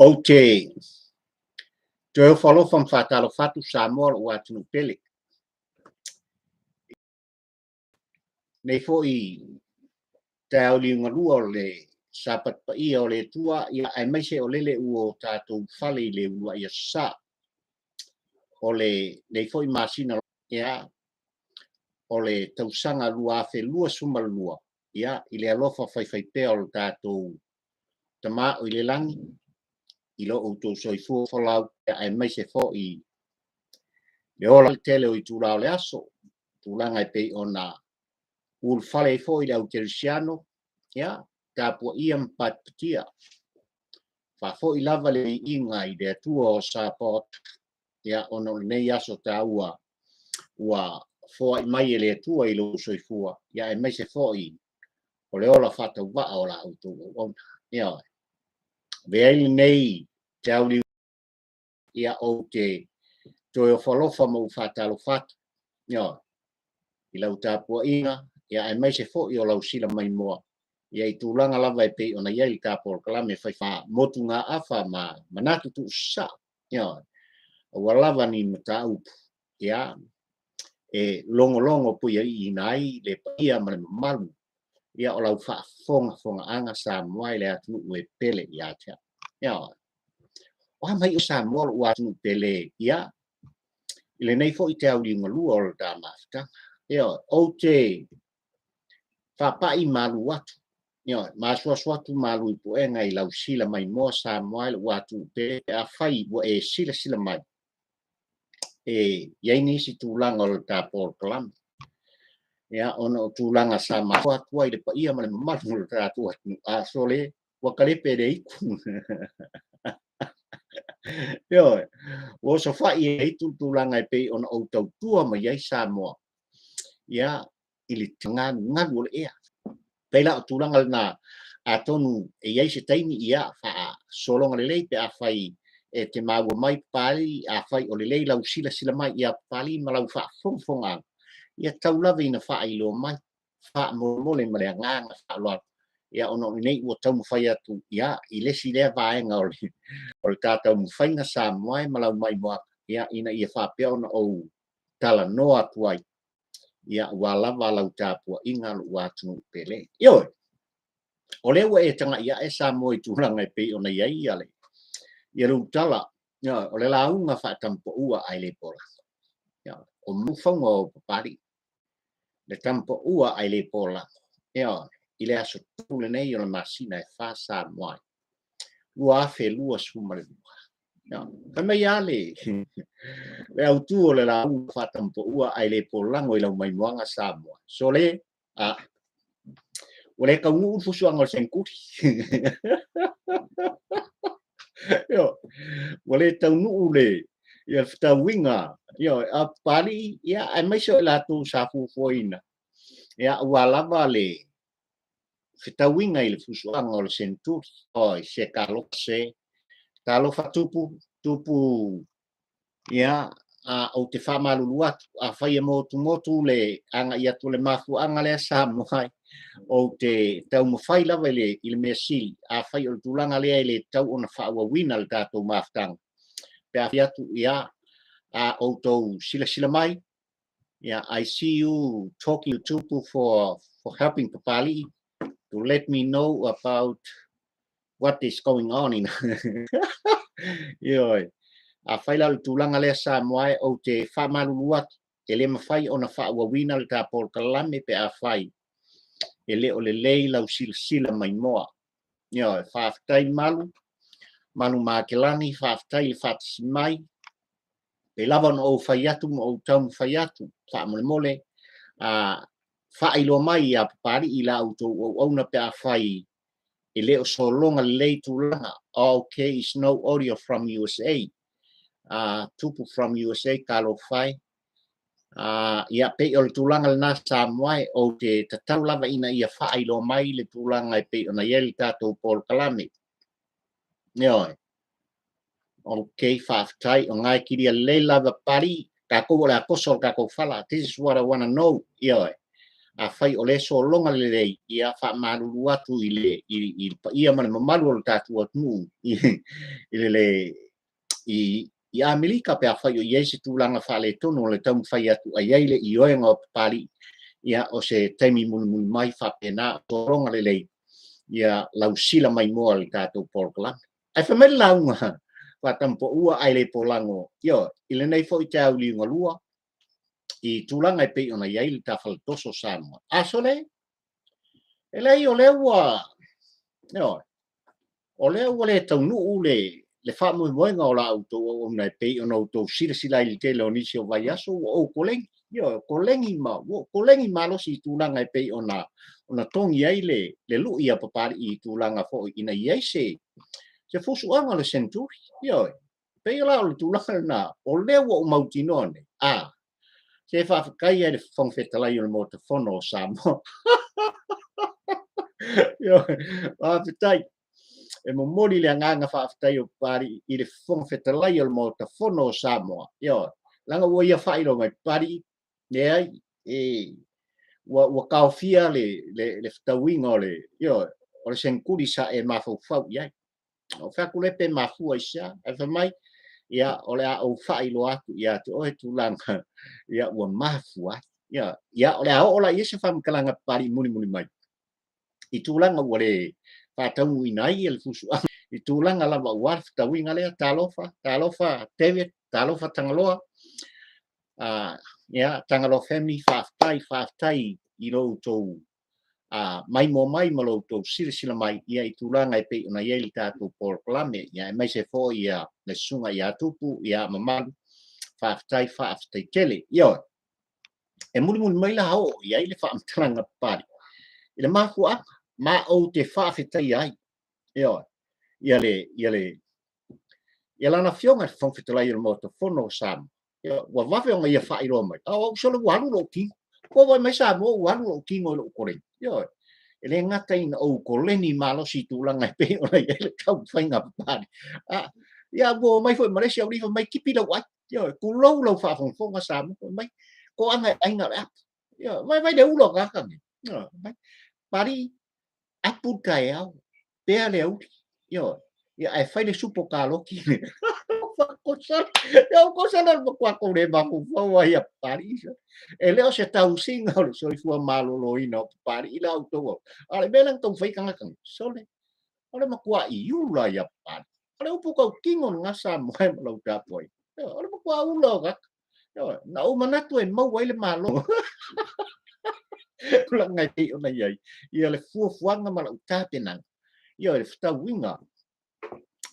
Ou te toe ofo alofa ma faatalofa atu Samoa lou atunuu pele. Nei foi taeao liugalua o le Sapati paia o le Atua, ia aemaise o lele ua o tatou fale i le uluai aso Sa o lenei foi masina, ia, o le tausaga 2022, ia, i le alofa faifaipea o le tatou Tama o i le lagi i lo outou soifua folau, aemaise foi le ola tele o itula o le aso, tulaga e pei ona ulufale ai foi le aukerisiano, ia tapuaia ma patipatia faafoi lava le viiga i le Atua o Sapot, ia, ona o lenei aso taua ua foai mai e le Atua i lou soifua, ia aemaise foi o le ola faatauvaa o la outou auauna. Ia, avea ai lenei te auliu, ia, ou te toe ofo alofa ma ou faatalofa atu, ia, i lau tapuaiga, ia aemaise foi o lau sila maimoa, ia, i tulaga lava e pei ona i ai le tapolokalamu fai motugaafa ma manatu tuusasao, ia, aua lava ni mataupu, ia, e logologo puiaiina ai le paia ma le mamalu, ia, o lau faafogafogaaga Samoa i le atunuu e pele ia te au. Ia, o a mai o Samoa lou atunuu pele, ia, i lenei foi te auliugalua o le ta mafutaga. Ia, ou te faapai malu atu, ia, masoaso atu malu i puega i lau sila maimoa Samoa i lou atunuu pele, afai ua e silasila mai e i ai nisi tulaga o le tapolokalamu, ia, ona o tulaga sa mafua atu ai le paia ma le mamalu o le tatou atunuu, a sole ua kalepe le itu. Ioe, ua osofai e itu tulaga e pei ona ou tautua mai ai Samoa, ia, i le galugalu o le ea. Pei la o tulaga lena, atonu e i ai se taimi, ia, faasologa lelei pe afai e te maua mai Papalii, afai o lelei lau silasila mai ia Papalii ma lau faafogafogaaga, ia tau lava ina faailoa mai faamolemole ma le agaga faaaloalo, ia, ona o lenei ua taumafai atu, ia, i le isi lea vaega o le ta taumafaiga Samoa e ma lau maimoaga, ia, ina ia faapea ona ou talanoa atu ai, ia, ua lava lau tapuaiga lou atunuu pele. Ioe, o lea ua e tagai ae Samoa i tulaga e pei ona i ai ia le ia tala, ia, o le lauga faatampaua ae le polago. Ia, o mufauga o Papalii, le tampaua ae le polago. Ia, i le aso 3 lenei o le masina e 4 Samoa 2022. Ia, fai mai lava le autu o le lauga faatampaua ae le polago i lau maimoaga Samoa. Sole, a ua le taunuu le fusuaga o le senguli. Io, ua le taunuu le ia fetauiga, io, a Papalii, ia, aemaise o i latou sa fuafuaina, ia, ua lava le fetauiga i le fusuaga o le senturi. Oi, se talofa, se talofa tupu, tupu, ia, a ou te faamalulu atu, afai e motumotu le agai atu o le mafuaaga lea Samoa, ou te taumafai lava i le mea sili, afai o le tulaga lea e le tatau ona faaauauina le tatou mafutaga, pe afai atu, ia, a outou silasila mai, ia, I see you talking to Tupu for helping Papali'i to let me know about what is going on in. Ioe, afai la o le tulaga lea Samoa, ou te faamalulu atu, e le mafai ona faaauauina le tapolokalamu pe afai e le o lelei lau silasila maimoa. Ioe, faafetai malu, malu makelani, faafetai le faatasi mai, pe lava ona ou fai atu ma ou taumafai atu, faamolemole, a faailoa mai ia Papalii i la outou auauna pe afai e le o sologa lelei tulaga. Okay, is no audio from USA. Tupu from USA, talofa e. Ia, pei o le tulaga lena Samoa, ou te tatau lava ina ia faailoa mai le tulaga e pei ona i ai le tatou polokalame. Ioe. Okay, faafetai, o ngai kilia lelei lava Papalii, tatou o le atoso o le tatou fala. This is what I want to know. Ioe. Afai o lea e sologa lelei, ia faamalulu atu i le i le paia ma le mamalu o le tatou atunuu i le i Amerika pe afai o i ai se tulaga faaletonu o le taumafai atu ai ai le ioega o Papalii, ia o se taimi mulimuli mai faapena o sologa lelei ia lausila maimoa le tatou polokalame. Ae fai mai le lauga faatampaua ae le polago, ioe, i lenei foi taeao liugalua i tulaga e pei ona i ai le tafalatoso o Samoa. A sole, e leai o lea ua, ioe, o lea ua le taunuu le faamoemoega o la outou auauna e pei ona outou silasila ai i le tele o nisi o vaiaso ua ou koleni, ioe, koleni ma ua ou koleni malosi i tulaga e pei ona togi ai le lui a Papalii i tulaga foi ina i ai se fusuaga o le seneturi, ioe. Pei la o le tulaga lena, o lea ua ou mautinoa nei, a, se faafetai ai i le Fofoga Fetalai o le Maota Fono o Samoa. Ioe, faafetai. E momoli le agaga faafetai o Papalii i le Fofoga Fetalai o le Maota Fono o Samoa. Ioe, leaga ua ia faailoa mai Papalii, leai, e, ua taofia le fetauiga o le, ioe, o le seneturi sa e mafaufau i ai. Ou fai atu lea pe mafua i se a, ae fai mai, ia, o le a ou faailoa atu ia te oe tulaga, ia, ua mafua ai. Ia, ia, o le a oo la i ai se faamatalaga Papalii mulimuli mai i tulaga ua le faataunuuina ai le fusuaga i tulaga lava aua le fetauiga lea. Talofa, talofa David, talofa Tagaloa, ia, Tagaloa Family, faafetai, faafetai i lo outou maimoa mai ma lo outou silasila mai ia i tulaga e pei ona i ai le tatou polokalame, ia aemaise foi ia le susuga ia Tupu, ia mamalu, faafetai, faafetai tele. Ioe, e mulimuli mai la oo i ai le faamatalaga Papalii i le mafuaaga ma ou te faafetaia ai, ioe, ia le ia le ia lana afioga i le Fofoga Fetalai o le Maota Fono o Samoa. Ua vave ona ia faailoa mai, a o au sole ua alu lou tino. Ua vaai mai Samoa ua alu lou tino i lou koleni. Ioe, e le gata ina ou koleni malosi i tulaga e pei ona i ai le taumafaiga a Papalii. A, ia ua omai foi ma le isi aualii fai mai, tipi lau ai. Ioe, tulou lau faafogafoga Samoa, fai mai, toaga e aiga o le apu. Ioe, vai vai le ulo a tagata nei. Ioe, mai, Papalii, apu le taeao, pea le auli, ioe, ia ae fai le supo kaloki. Kosala, ia o kosala le matua kou le mafaufau ai a Papalii. E le o se tausiga o le soifua maloloina o Papalii la outou au. A o le mea lea na taumafai tagata nei, sole, o le matua iula ia Papalii. O le upu tautino lena Samoa e ma lau tapuaiga. O le matua ula o tagata. Na ou manatu e maua ai le Malo. Tulaga e pei ona i ai ia le fuafuaga ma lau tapenaga, ia le fetauiga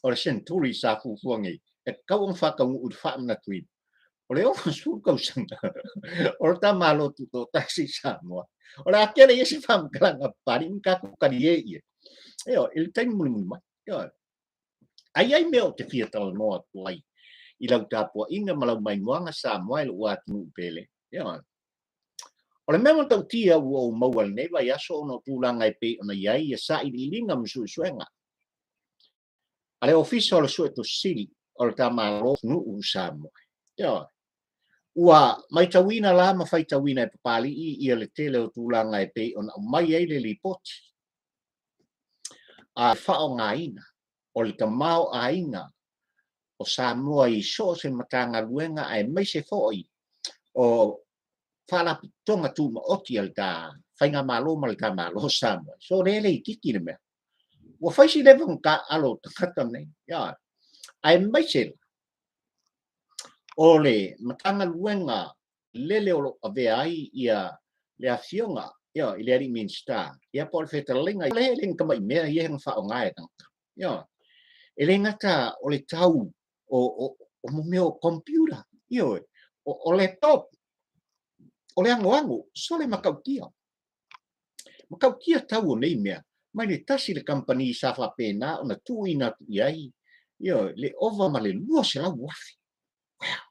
o le seneturi sa fuafua nei e tatau ona faataunuu i le faamanatuina o le 60 tausaga o le ta Malo Tutoatasi i Samoa. O le a tele i ai se faamatalaga Papalii ma tatou talie i ai, ioe, i le taimi mulimuli mai. Ioe. Ai ai mea ou te fia talanoa atu ai i lau tapuaiga ma lau maimoaga Samoa e lou atunuu pele. Ioe. O le mea matautia ua ou maua i lenei vaiaso ona o tulaga e pei ona i ai ia sailiiliga ma suesuega a le Ofisa o le Suetusi Sili o le ta Malo atunuu o Samoa. Ioe. Ua maitauina la ma faitauina e Papalii ia le tele o tulaga e pei ona aumai ai le lipoti a faaaogaina o le tamaoaiga o Samoa i so o se Matagaluega aemaise foi o Faalapotopotoga Tumaoti a le ta Faigamalo ma le ta Malo o Samoa. So le le itiiti le mea. Ua fai si leva ona taaalo o tagata nei, aemaise la o le Matagaluega lele o lo o avea ai ia le afioga ia i le alii Minisita ia po o le fetalaiga le le tamai mea ia na faaaoga e tagata. Ia e le gata o le tau o mea o computer, ioe, o laptop, o le anoano, sole matautia. Matautia tau o nei mea, mai le tasi le kamupani sa faapena ona tuuina atu i ai, ioe, le ova ma le 200,000. Wow!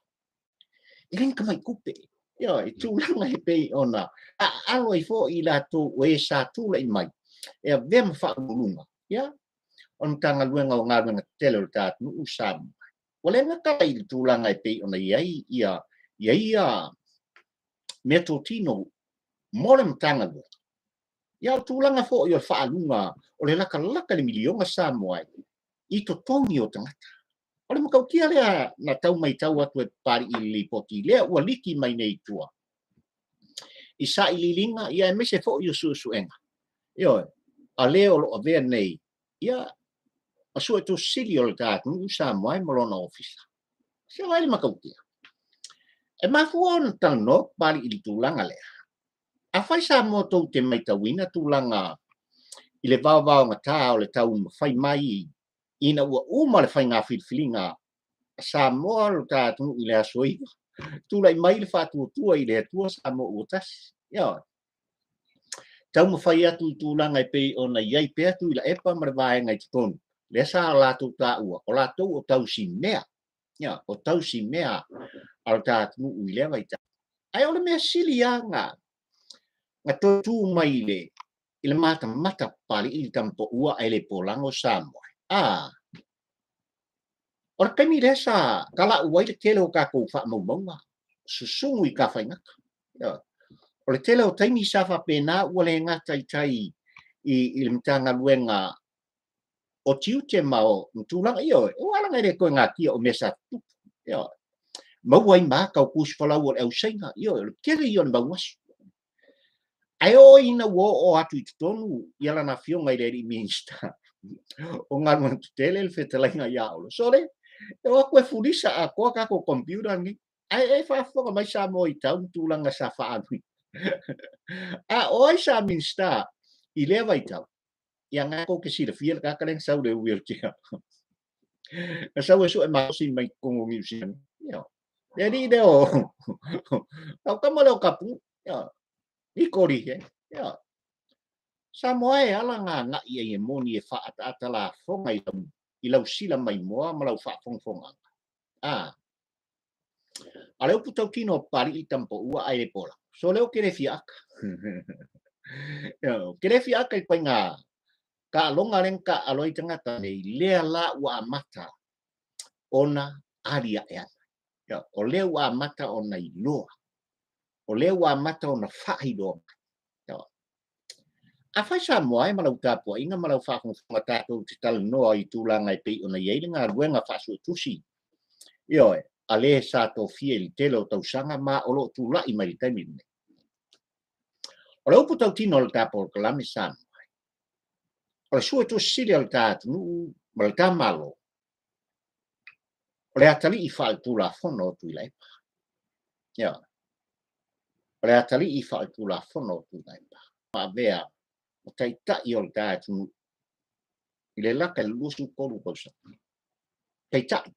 E le ni tamai tupe. Ioe, i tulaga e pei ona aaalo ai foi i latou o e sa tulai mai e avea ma faauluuluga, ia, o le Matagaluega o Galuega Tetele o le ta atunuu Samoa. Ua le gata i le tulaga e pei ona i ai ia ia meatotino. mo le Matagaluega. Ia, o le tulaga foi o le faaaluga o le latalata i le miliona Samoa i totogi o tagata. O le matautia lea na tau matau atu e Papalii i le lipoti lea ua liki mai nei i tua i sailiiliga, ia aemaise foi o suesuega, ioe, a le o lo o avea nei ia ma Suetusi Sili o le ta atunuu Samoa ma lona ofisa. Se vaai le matautia. E mafua ona talanoa Papalii i le tulaga lea. Afai Samoa tou te matauina tulaga i le vaovaogata o le taumafai mai ina ua uma le faiga filifiliga a Samoa lo ta atunuu i le aso 9, tulai mai le faatuatua i le Atua Samoa ua tasi. Ioe. Taumafai atu i tulaga e pei ona i ai pea Tuilaepa ma le vaega i totonu, lea sa latou taua, o latou o tausimea. Ia, o tausimea a lo ta atunuu i lea vaitau. Ae o le mea sili lava na toe tu mai i le matamata Papalii i le tamapaua ae le polago Samoa. O le taimi lea sa talau ai le tele o tatou faamaumauga, susugu i tafaigata. O le tele o taimi sa faapena ua le gata i tai i le Matagaluega o tiute ma o tulaga, ioe, ua ala e le toe natia o mea sa tutupu. Ioe. Maua ai ma ata o tusifolau o le auseina, ioe, o le tele ia o le maugaso. Ae oo ina ua oo atu i totonu ia lana afioga i le alii Minisita o Galuega Tetele le fetalaiga ia Olo. Sole, e o atu e fulisa atoa tatou computer nei. Ae e faafofoga mai Samoa i tau tulaga sa faaaluina. A o ai sa Minisita i lea vaitau? Ia nga tou te silafia le tagata lea na sau i le wheelchair. Na sau e sue malosi mai totonu o Niu Sila. Ia, le alii lea o au tama lea o Kapu. Ia, Niko Lee. Ia, Samoa e ala ngā ngai ai e moni e faaataata lafoga i lau sila maimoa ma lau faafogafogaga. A le upu tautino o Papalii i tamapaua ae le pola. So leo ke le fia aka. Ke le fia aka i painga ka alonga len ka aloi tangata nei lea la ua amata ona ali ae ana. Ia, o lea ua amata ona iloa. O lea ua amata ona faailoa mai. Ia, afai Samoa e ma lau tapuaiga ma lau faafogafoga tatou te talanoa i tulaga e pei ona i ai le galuega faasuetusi, ioe, a le sa tofia i le tele o tausaga ma o loo tulai mai le taimi lenei. O le upu tautino o le ta polokalame Samoa, o le Suetusi Sili o le ta atunuu ma le ta Malo, o le atalii faaletulafono o Tuilaepa. Ia, o le atalii faaletulafono o Tuilaepa. Ma avea o taitai o le ta atunuu i le lata i le 23 tausaga. Taitai.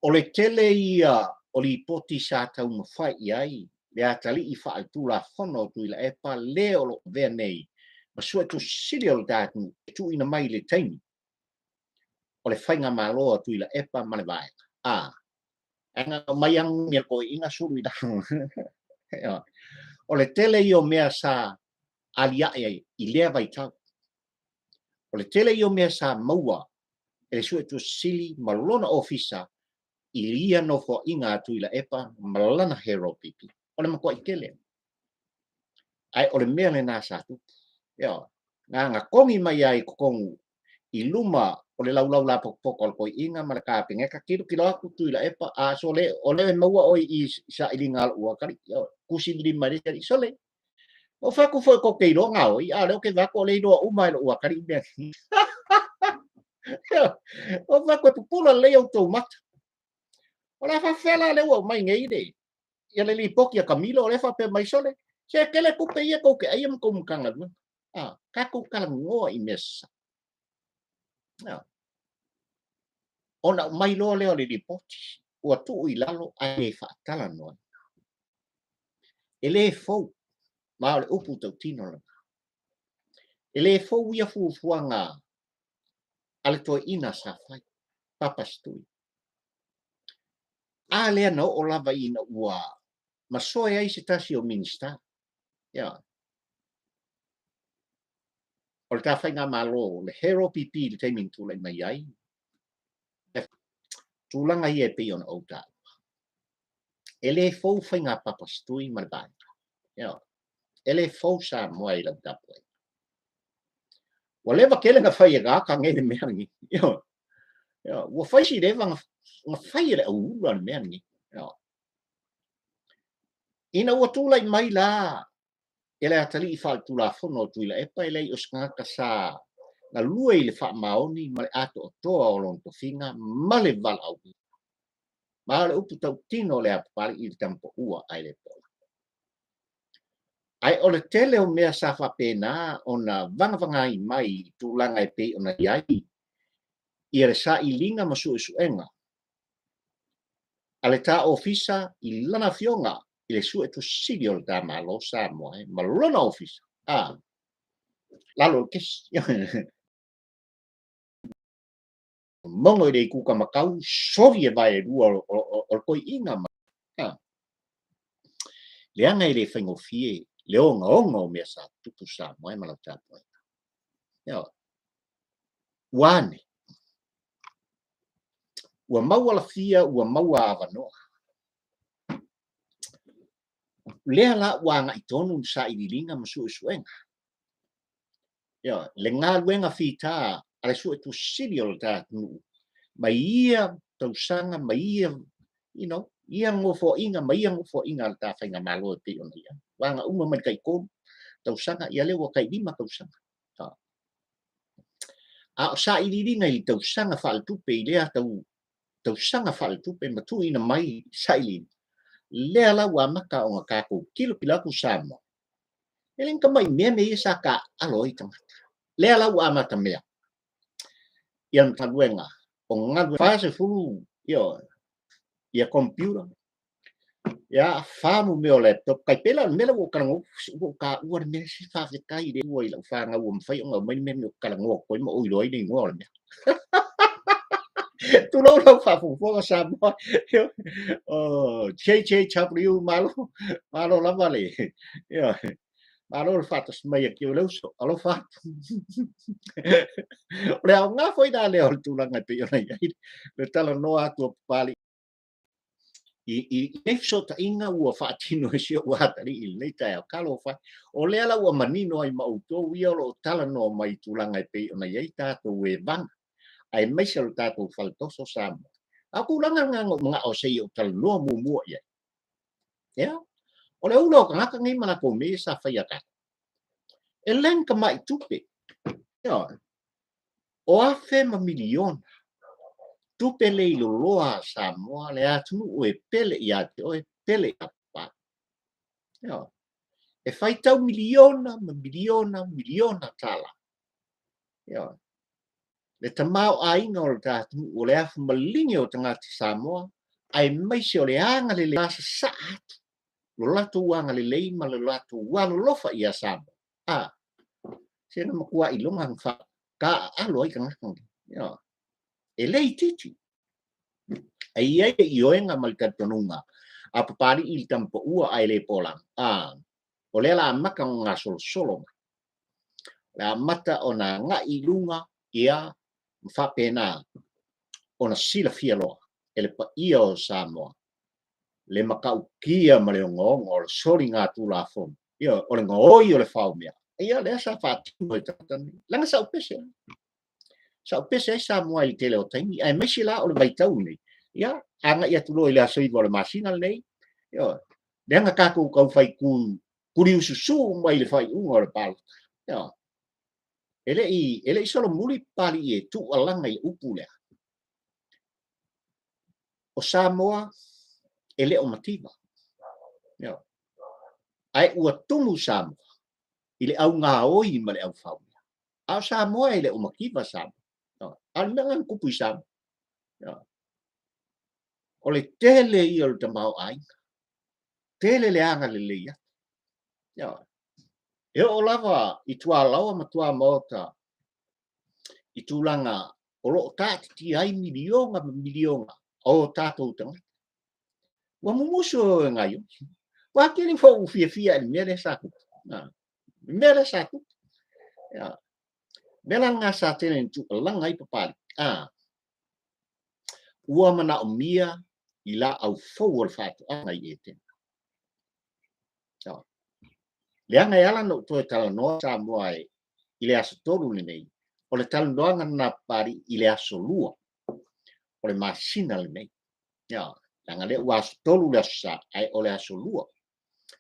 O le tele ia o lipoti sa taumafai i ai le atalii faaletulafono o Tuilaepa le o lo o avea nei ma Suetusi Sili o le ta atunuu e tuuina mai i le taimi o le faigamalo a Tuilaepa ma le vaega. Ae na mai anu ni toeaiina sulu i lalo. O le tele ia o mea sa aliae ai i lea vaitau. O le tele ia o mea sa maua e le Suetusi Sili ma lona ofisa i ia nofoaiga a Tuilaepa ma lana HRPP. O le matuai tele. Ae o le mea lena sa tupu. Ia, na togi mai ai i totonu i luma o le laulau la potopoto o le toeaiina ma le Kapeneta, tilotilo atu Tuilaepa, a sole, o le maua oi i sailiga a lou atalii, tusi lima i le isi alii, sole. O fai atu foi tou te iloa ngā oi, a o lea ou te vaai atu o le iloa uma e lou atalii mea. O fai atu e pupula lelei outou mata. O le a faafefea la lea ua aumai nei le ia le lipoti a Camilo o lea faapea mai sole, se tele tupe ia tou te aia ma tou Matagaluega. Tatou talanoa i mea sasao. Ona aumai loa lea o le lipoti, ua tuu i lalo ae le faatalanoaina. E le fou, ma o le upu tautino lena. E le fou ia fuafuaga a le toeaina sa fai, Papa Setui. A lea na oo lava ina ua masoe ai se tasi o Minisita. Ia, o le ta faigamalo, le HRPP i le taimi na tulai mai ai, tulaga ia e pei ona ou taua. E le fou faiga Papa Setui ma le vaega. Ioe. E le fou Samoa i lau tapuaiga. Ua leva tele na fai e tagata nei le mea lenei. Ioe. Ioe. Ua fai si leva na fai e le auula le mea lenei. Ioe. Ina ua tulai mai la e le atalii faaletulafono o Tuilaepa, e leai o se tagata sa galue i le faamaoni ma le atoatoa o lona tofiga ma le valaauina. Ma o le upu tautino o le a Papalii i le tama paua ae le pola. Ae o le tele o mea sa faapena ona vagavagai mai i tulaga e pei ona i ai ia le sailiga ma suesuega a le ta ofisa i lana afioga i le Suetusi Sili o le ta Malo Samoa e ma lona ofisa a lalo o le kesi mogo i le itu kamakau soli e vae lua o le toeaina ma leaga e le faigofie le ogaoga o mea sa tutupu Samoa e ma lau tapuaiga. Ioe. Ua ane. Ua maua lafia, ua maua avanoa. Lea la ua agai tonu le sailiiliga ma suesuega. Ioe, le galuega fita a le Suetusi Sili o le ta atunuu mai ia tausaga ma ia, you know, ia nofoaiga ma ia nofoaiga a le ta faigamalo e pei ona i ai. Vaega uma mai le tai 3 tausaga, ia lea ua tai 5 tausaga. A o sailiiliga i le tausaga faaletupe i lea tausaga faaletupe ma tuuina mai sailiiliga, lea la ua amata ona tatou tilotilo atu Samoa, e le ni tamai mea mea ia sa taaalo ai tagata. Lea la ua amata mea ia Matagaluega o galuega 40 ia computer ia fa mo mea o laptop tai pei la o le mea lea ua ou talanoa ua ou taua le mea se faafetai i le Atua i lau fanau ua mafai ona aumai le mea lenei ou te talanoa atu ai ma ou iloa ai le igoa o le mea. Tulou lau faafogafoga Samoa. Oh, JJW, malo, malo lava le, ia, malo le faatasi mai a le uso, alofa atu. O le aoga foi la lea o le tulaga e pei ona i ai le talanoa atu a Papalii i nei fesootaiga ua faatino e si ou atalii i lenei taeao. Talofa e, o lea la ua manino ai ma outou ia o lo o talanoa mai i tulaga e pei ona i ai tatou e vaga, aemaise o le tatou faletoso Samoa. A o tulaga lena na ou manao se i ou talanoa muamua i ai. Ia, o le ula o tagata nei ma latou mea ia sa faia tatou. E le ni tamai tupe. Ia, o afe ma miliona tupe le iloloa a Samoa, le atunuu e pele ia te oe, pele ia Papalii. Ia, e faitau miliona ma miliona, miliona tala. Ia, le tamaoaiga o le ta atunuu, o le afu maligi o tagata Samoa, aemaise o le agalelei la sasaa atu lo latou agalelei ma lo latou alolofa ia Samoa. A, se na matua iloga na fa taaalo ai tagata nei. Ia, e le itiiti. E i ai le ioega ma le talitonuga a Papalii i le tama paua ae le polaga. A, o lea la amata ona gasolosolo mai. O le amata ona agai i luga, ia, ma faapena ona silafia loa e le paia o Samoa le matautia ma le ogaoga o le soligatulafono, ia, o le gaoi o le faomea. Ia, lea sa faatino e tagata nei. Leaga sa ou pese ai. Sa ou pese ai Samoa i le tele o taimi, aemaise la o le vaitau lenei. Ia, agai atu loa i le aso 9 o le masina lenei, ia, leaga tatou tau fai tu tuliususu mai le faaiuga o le palota. Ia, e le i solomuli Papalii e tuualaga i le upu lea. O Samoa e le o mativa. Ia. Ae ua tumu Samoa i le augaoi ma le aufaumea. A o Samoa e le o mativa Samoa. A o le mea lena na tupu i Samoa. Ia. O le tele ia o le tamaoaiga. Tele le agalelei atu. Ia. E oo lava i tualaoa ma tuamaota i tulaga o lo o taatitia ai miliona ma miliona o tatou tagata. Ua mumusu e nai oe. Ua tele foi ua fiafia i le mea lea sa tupu. Le mea lea sa tupu. Ia. Mea la lena sa tele ina tuualaga ai Papalii. A, ua manaomia i laau fou o le faatoaga i Etena. Leaga e ala ona ou toe talanoa Samoa e i le aso 3 lenei, o le talanoaga lena Papalii i le aso 2 o le masina lenei. Ia, leaga lea ua aso 3 le aso Sa, ae o le aso 2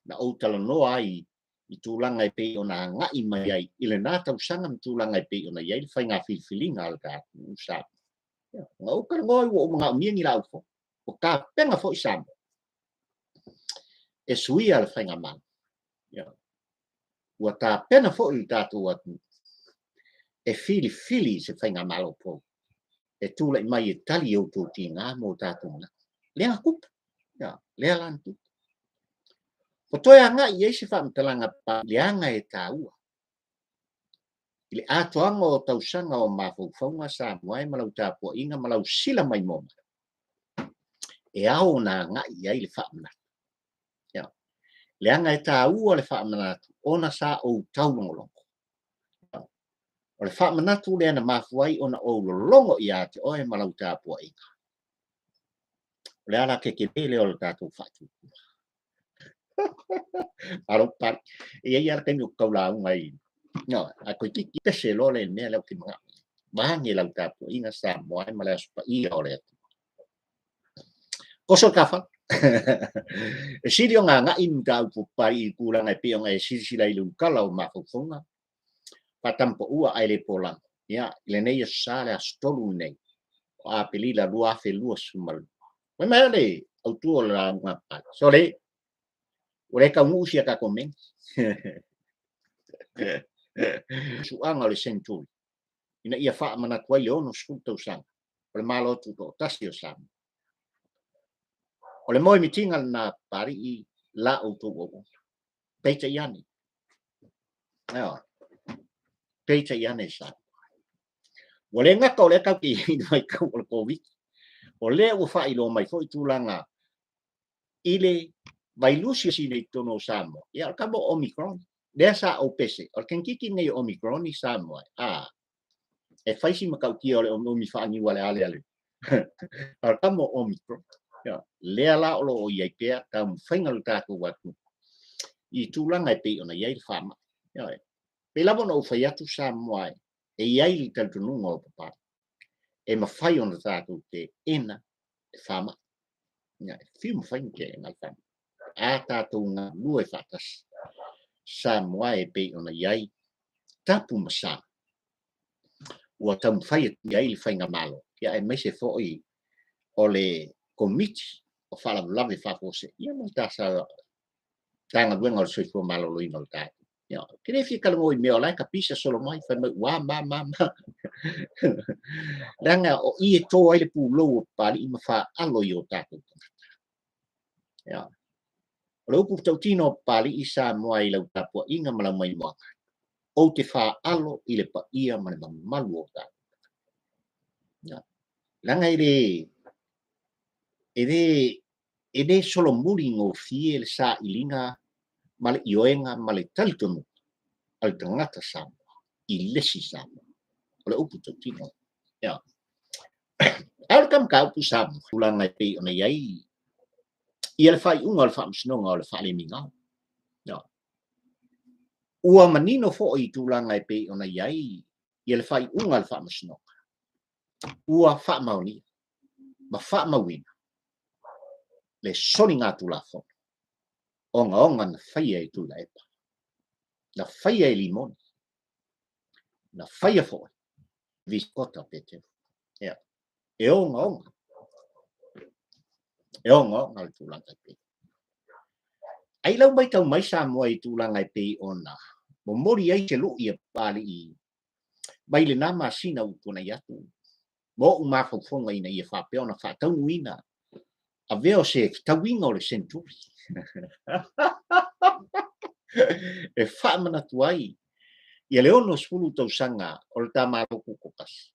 na ou talanoa ai i tulaga e pei ona agai mai ai i lena tausaga ma tulaga e pei ona i ai le faiga filifiliga a le tatou Samoa. Ia, na ou talanoa ai ua ou manaomia ni laau fou. Ua tapena foi Samoa e suia le faigamalo. Ia, ua tapena foi le tatou atunuu e filifili se faigamalo fou e tulai mai e tali i outou tiga ma o tatou manatu. Lea na tupu. Ia, lea la na tupu. Ua toe agai i ai se faamatalaga leaga e taua i le atoaga o tausaga o mafaufauga Samoa e ma lau tapuaiga ma lau sila maimoa mai e ao ona agai i ai le faamanatu. Ia, leaga e taua le faamanatu ona sa ou taulogologo. O le faamanatu lea na mafua ai ona ou lologo ia te oe ma lau tapuaiga. O le ala tetele lea o le tatou faatuatua. Malo pali. E i ai lava le taimi ou te taulauga ai. No, a toeitiiti pese loa le mea lea ou te manao. Vaeane lau tapuaiga Samoa e ma le Aso Paia o le Atua. Toso le tafala. E sili ona agai le mataupu pali i tulaga e pei ona e silasila i le ulukala o mafaufauga. Faatamapaua ae le polago. Ia, i lenei aso Sa, le aso 3 lenei o Aperila 2022. Fai mai le autu o le lauga pali. Sole, ua le taunuu si a tatou mea. Suaga o le Century, ina ia faamanatu ai le 60 tausaga o le Malo Tutoatasi o Samoa. O le moemitiga lena Papalii la outou auauna. Peitai ane. Peitai ane Samoa. Ua le gata o lea tatou te i ai i le vaitau o le Koviti, o lea ua faailoa mai foi tulaga i le vailusi sina i totonu o Samoa. Ia, o le tama o Omicron, lea sa ou pese, o le tengititi lenei o Omicron i Samoa, e fai si matautia o le omi faaniu a le ale ale. O le tama o Omicron, ia, lea la o lo o i ai pea taumafaiga o le tatou atunuu i tulaga e pei ona i ai le faamai. Ia, pei lava ona ou fai atu Samoa e i ai le talitonuga o Papalii, e mafai ona tatou teena le faamai. Ia, e fiu mafai ona teena le faamai. A tatou galulue faatasi, Samoa e pei ona i ai tapu ma sa, ua taumafai atu i ai le faigamalo, ia aemaise foi o le Komiti o Faalavelave Faafuasei, ia ma le Matagaluega o le Soifua Maloloina o le tatou. Ia, ou te le fia talanoa i mea o la e tapisa solo mai, fai mai ua ma ma ma. Leaga o i e to ai le pulou o Papalii ma faalo i o tatou tagata. Ia, o le upu tautino o Papalii Samoa i lau tapuaiga ma lau maimoaga, ou te faalo i le paia ma le mamalu o tatou tagata. Ia, leaga e le solomuli gofie le sailiga ma le ioega ma le talitonuga a le tagata Samoa i le isi Samoa. O le upu tautino. Ia. Ae o le mataupu Samoa, tulaga e pei ona i ai ia le faaiuga o le Faamasinoga o le Faalemigao. Ia. Ua manino foi i tulaga e pei ona i ai ia le faaiuga a le Faamasinoga, ua faamaonia ma faamauina le soligatulafono ogaoga na faia e Tuilaepa, na faia e Limoni, na faia foi Viscota Petero. Ia, e ogaoga. E ogaoga le tulaga e pei. Ai lau matau mai Samoa i tulaga e pei ona momoli ai se lui a Papalii mai lena masina ua tuanai atu ma ou mafaufauga ina ia faapea ona faataunuuina avea o se fetauiga o le Century e faamanatu ai ia le 60 tausaga o le ta Malo Tutoatasi.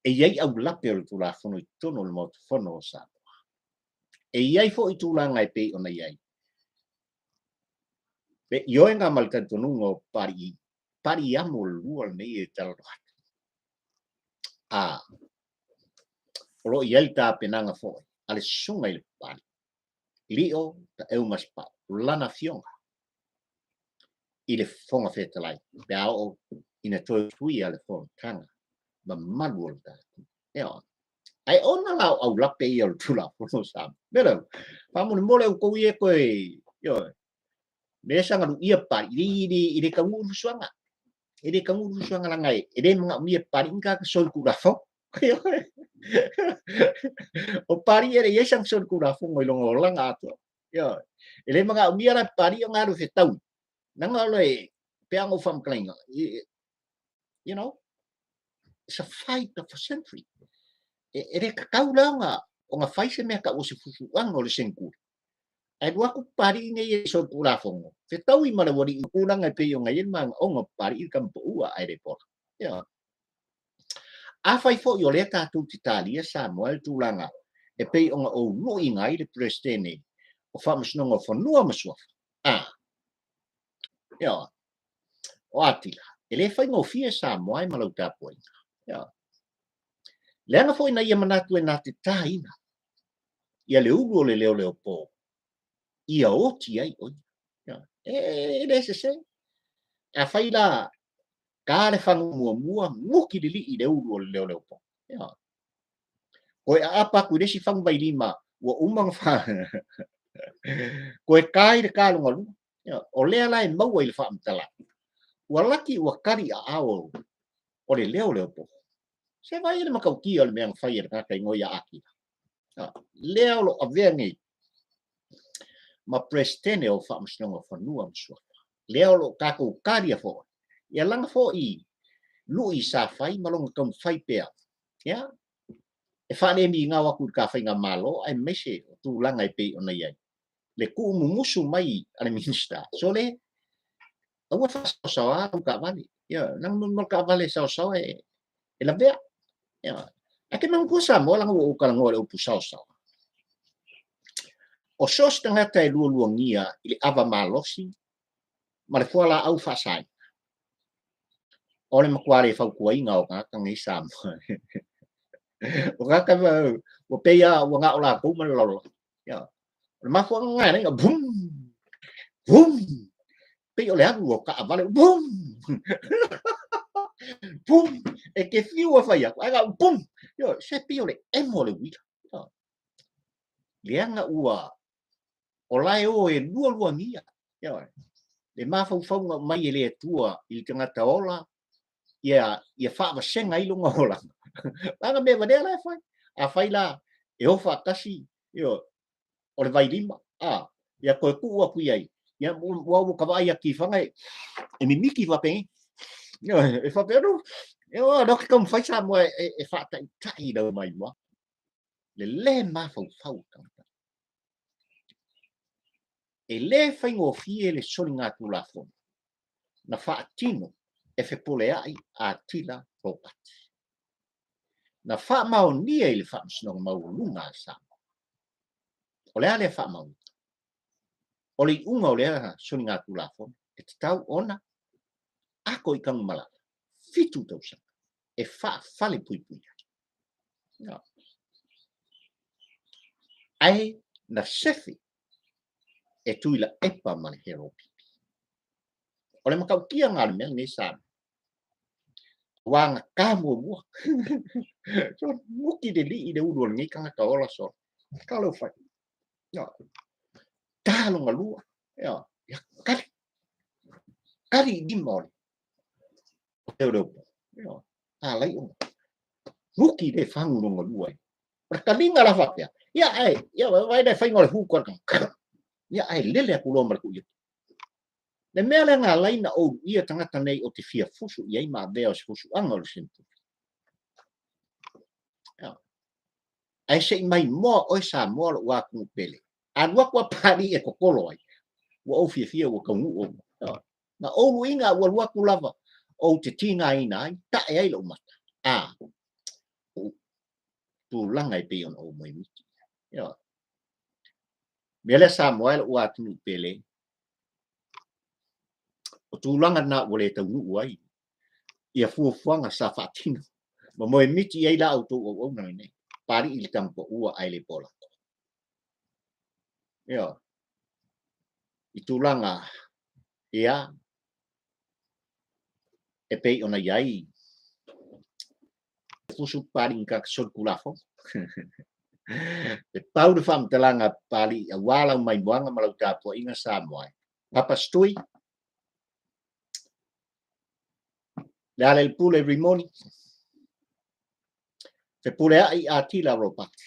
E i ai aulape o le Tulafono i totonu o le Maota Fono o Samoa. E i ai foi tulaga e pei ona i ai le ioega ma le talitonuga o Papalii, Papalii amo le lua lenei e talanoa atu. O lo o i ai le tapenaga foi a le susuga i le Papalii, Lio Taeumasepao. lana afioga i le Fofoga Fetalai pe a oo ina toe usuia le fonotaga mamalu o le tatou. Ioe. Ae ona la o aulape ia o le Tulafono Samoa. Mea lea, faamolemole outou ia e toe, ioe, me saga luia Papalii i le taunuu le fusuaga. E le taunuu le fusuaga leaga e le manaomia e Papalii ni tagata solitulafono. O Papalii e le i ai sana solitulafono i lona olaga atoa. Ioe. E le manaomia la e Papalii ona alu e fetaui. Leaga o le, pei lava ona ou faamatalaina, you know, it's a fight of a century. E le tatau la ona fai se mea tau o se fusuaga o le seneturi. Ae alu atu Papalii nei e solitulafono, fetaui ma le aualii i tulaga e pei ona i ai le manaoga o Papalii i le tamapaua ae le pola. Ioe. Afai foi o lea tatou te talia Samoa i le tulaga e pei ona ou luiina ai le Peresetene o Faamasinoga o Fanua ma Suafa, a, ioe, o Atila, e le faigofie Samoa e ma lau tapuaiga. Ioe. Leaga foi na ia manatu e na te taina ia le ulu o le leoleopo ia oti ai o ia. E le sese. Afai la ta le fagu muamua muki lilii i le ulu o le leoleopo. Ioe. Koe aapa atu i le isi fagu vailima ua uma ona fa koe ta i le ta longa lua. O lea la e maua i le faamatalaga ua laki ua kali aao o le leoleopo. Se vai e le matautia o le mea na fai e le tagata igoa ia Akila. Lea o lo avea nei ma Peresetene o Faamasinoga o Fanua ma Suafa. Lea o lo tatou talia foi. Ia lana foi lui sa fai ma lona taumafai pea. Ia, e faalemiigao atu i le ta faigamalo aemaise o tulaga e pei ona i ai. Le tuumumusu mai a le Minista. So le, aua faasaosaoa lau taavale. Ia, leaga mo le taavale saosaoa e lavea. Ia, ae ke manatua Samoa leaga ua ou talanoa i le upu saosaoa. O so o se tagata e lualuagia i le ava malosi ma le fualaau faasaina. O le matua le fautuaina o tagata nei Samoa. O tagata ua pei lava ua na o latou ma le lalolagi. Ia, o le mafuaaga lena e ala ai ona vum, vum, pei o le alu o taavale, vum, vum, e te fiu e fai atu, ae na vum, ioe, se pei o le emo o le uila. Leaga ua o la e o e lualuagia, ioe, le mafaufauga mai e le Atua i le tagata ola, ia faavasega ai lona olaga. Leaga mea valea la e fai. A fai la, e o faatasi, ioe, o le vailima, a, ia toe tuu atu i ai, ia, ua ua ka vaai atu i faga e mimiti faapeni. Ioe, e faapea, no, ioe, no ke taumafai Samoa e faataitai lau maimoa. Le le mafaufau tagata. E le faigofie le soligatulafono na faatino e fepuleai Atila Ropati. Na faamaonia i le Faamasinoga Maualuga a Samoa. O le a lea faamaoniga? O le iuga o lea soligatulafono e tatau ona ako i Tanumalala 7 tausaga e faafale puipui ai. Ae na sefe e Tuilaepa ma le Heropipi. O le matautia lena o le mea lenei Samoa. Aua na ta muamua. So, muki le lii le ulu o lenei tagata ola solo. Ka leo fai. No. Ta longa lua. Ia, ia kali. Kali i lima o le. O te leo po. Ia, a lai ona. Muki le fangu longa lua ai. O le kaliga la faapea. Ia, ai, ia, vai le fainga o le hu koa. Ia, ai, lele aku loa ma le kuia. Le mea lea na ala ai na ou ia tagata nei o te fia fusu i ai ma avea o se fusuaga o le seneturi. Ae se i mai moa oe Samoa lou atunuu pele. Alu atu a Papalii e totolo ai. Ua ou fiafia ua taunuu ou. Na ou luiga ua alu atu lava ou te tigaina ai, tae ai lou mata. A, tulaga e pei ona ou moemiti. Ioe. Mea lea Samoa e lou atunuu pele, o tulaga na ua le taunuu ai ia fuafuaga sa faatino ma moemiti i ai la outou auauna lenei. Papalii i le tamapaua ae le polako. Ioe. I tulaga ia e pei ona i ai fusu Papalii ni kaka solitulafono. E pau le faamatalaga a Papalii aua lau maimoaga ma lau tapuaiga Samoa e. Papa Stui, Lealailepule Rimoni, Fepuleai Atila Ropati.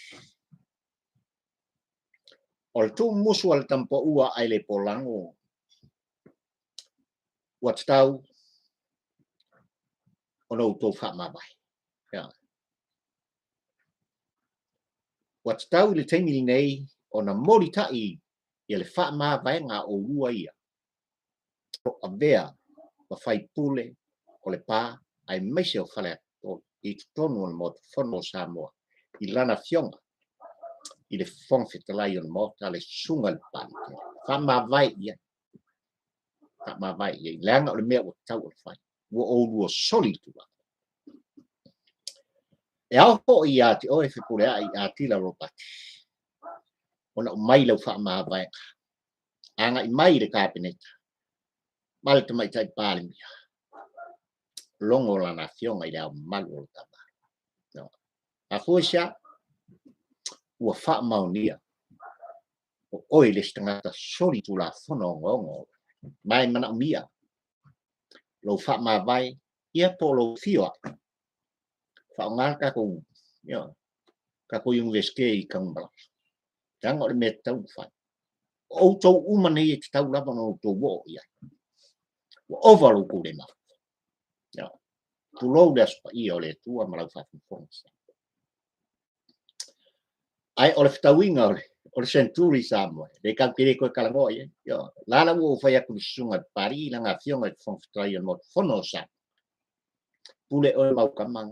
O le tuumusu a le Tamapaua ae le polago ua tatau ona outou faamavae. Ua tatau i le taimi lenei ona molitai ia le faamavaega a oulua ia o avea ma faipule o Lepa aemaise o Faleata i totonu o le Maota Fono o Samoa i lana Afioga i le Fofoga Fetalai o le Maota, le Susuga i le Papalii. Faamavae i ai, faamavae i ai, leaga o le mea ua tatau ona fai, ua oulua soli le tulaga. E ao foi ia te oe Fepuleai Atila Ropati ona aumai lau faamavaega agai mai i le Kapeneta ma le Tamaitai Palemia, logo lana Afioga i le Ao Mamalu o le Malo. Afua i se a? Ua faamaonia o oe le isi tagata soli tulafono ogaoga ma e manaomia lou faamavae ia po o lou afio ae faaaoga le tatou, you know, tatou Universite i Tanumalala. Leaga o le mea tatau ona fai. O outou uma nei e tatau lava ona outou oo i ai. Ua ova lo outou le mafaufau. Tulou le Aso Paia o le Atua ma lau faafogafoga. Ae o le fetauiga o le Century Samoa, le tatou te le toe talanoa i ai. La la ua ou fai atu i le susuga i Papalii, lana Afioga i le Fofoga Fetalai o le Maota Fono o Samoa. Pule oe mau tama.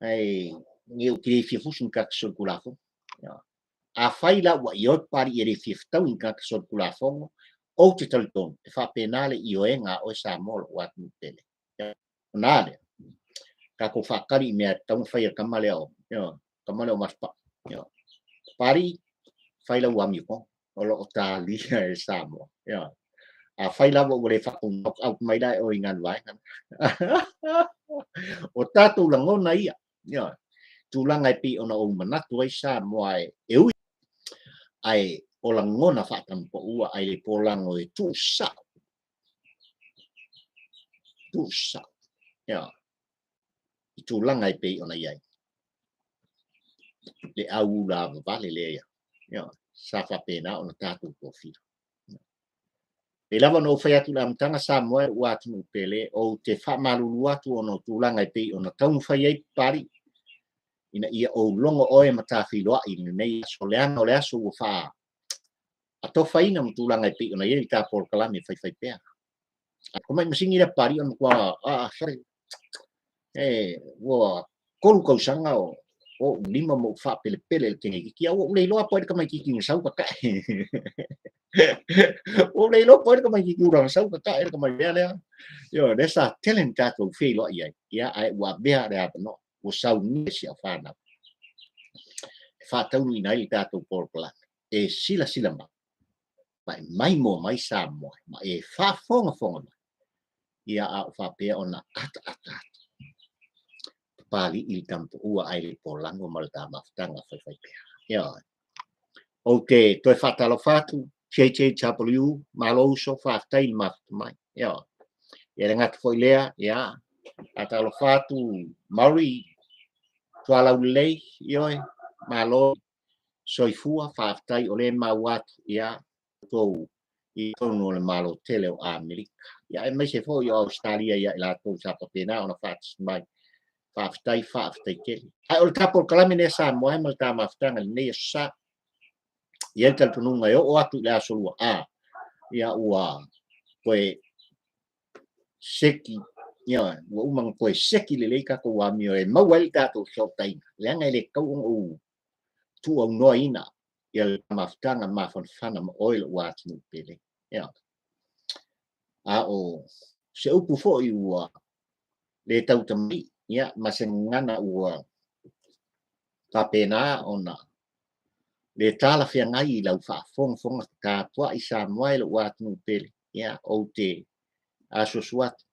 Ae ni ou te le fia fusu ni tagata solitulafono. Afai la ua ioe Papalii e le fia fetaui ni tagata solitulafono, ou te talitonu e faapena le ioega a oe Samoa lou atunuu pele. Ona a lea, tatou faatali i mea e tatau ona fai e le tama lea o, tama lea o Matapaa. Papalii, fai lau amiotonu, o lo o talia e Samoa. Afai lava ua le faatonu mai la e oe i ngana vaega. O tatou lagona ia, tulaga e pei ona ou manatu ai Samoa e ui, ae o lagona faatamupaua ae le polago e tuusao, tuusao, i tulaga e pei ona i ai le auula vavale lea ia, sa faapena ona tatou tofia. E lava ona ou fai atu i le amataga Samoa e ua atunuu pele, ou te faamalulu atu ona o tulaga e pei ona taumafai ai Papalii ina ia ou logo oe ma tafeiloai i lenei aso, leaga o le aso ua faa atofaina ma tulaga e pei ona i ai le ta polokalame faifaipea. O mai masini lea Papalii ona matua sorry, e ua 3 tausaga o ou lima ma ou faapelepele le teineitiiti, a ua ou le iloa po o ai le tamaitiiti na sau tatae. Ua ou le iloa po o ai le tamaitiiti ula na sau tatae le tamaitiiti lea. Ioe, lea sa tele na tatou feiloai ai, ia, ae ua avea le avanoa, ua saunia si au fanau e faataunuuina ai le tatou polokalame. E silasila mai, ma e maimoa mai Samoa, ma e faafogafoga mai, ia a o faapea ona ataata atu Papalii i le Tamapaua ae le polago ma le ta mafutaga faifaipea. Ioe. Ou te toe faatalofa atu, JJW, malo uso, faafetai i le mafuta mai. Ioe. Ia le gata foi lea, ia, faatalofa atu Maori, Tualaulelei, ioe, malo soifua, faafetai o lea maua atu, ia, outou i totonu o le Malo tele o Amerika, ia aemaise foi o Ausetalia ia i latou sa faapena ona faatasi mai. Faafetai, faafetai tele. Ae o le ta polokalame lea Samoa ma le ta mafutaga i lenei aso sa. E i ai le talitonuga e oo atu i le aso lua a, ia ua toe seki, ia ua uma ona toe seki lelei tatou amio e maua ai le tatou fesootaiga, leaga e le tatau ona ou tuuaunoaina ia le mafutaga mafanafana ma oe lou atunuu pele. Ia. A o se upu foi ua le tautamai, ia, ma se gagana ua faapena ona Le talafeagai i lau faafogafoga tapuai Samoa e lou atunuu pele, ia, ou te asuasu atu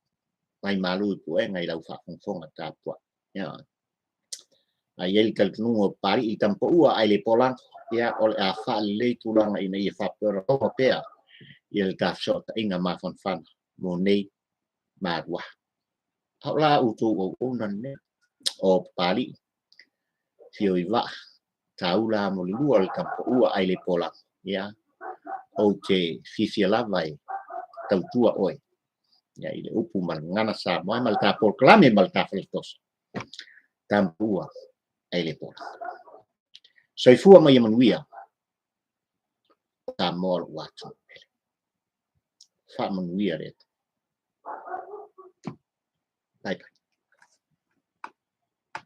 mai malu i puega i lau faafogafoga tapuai. Ia, a i ai le talitonuga o Papalii i Tamapaua ai le polago, ia, o le a faalelei tulaga ina ia faapea ona maua pea ia le ta fesootaiga mafanafana mo nei malua. A o la outou auauna lenei o Papalii Fio i Vaa Taula mo le lua o le Tamapaua ai le polago, ia, ou te fiafia lava e tautua oe, ia, i le upu ma le gagana Samoa ma le ta polokalame ma le ta faletoso Tamapaua ai le polago. Soifua ma ia manuia Samoa lou atunuu pele. Faamanuia le Atua. Bye bye.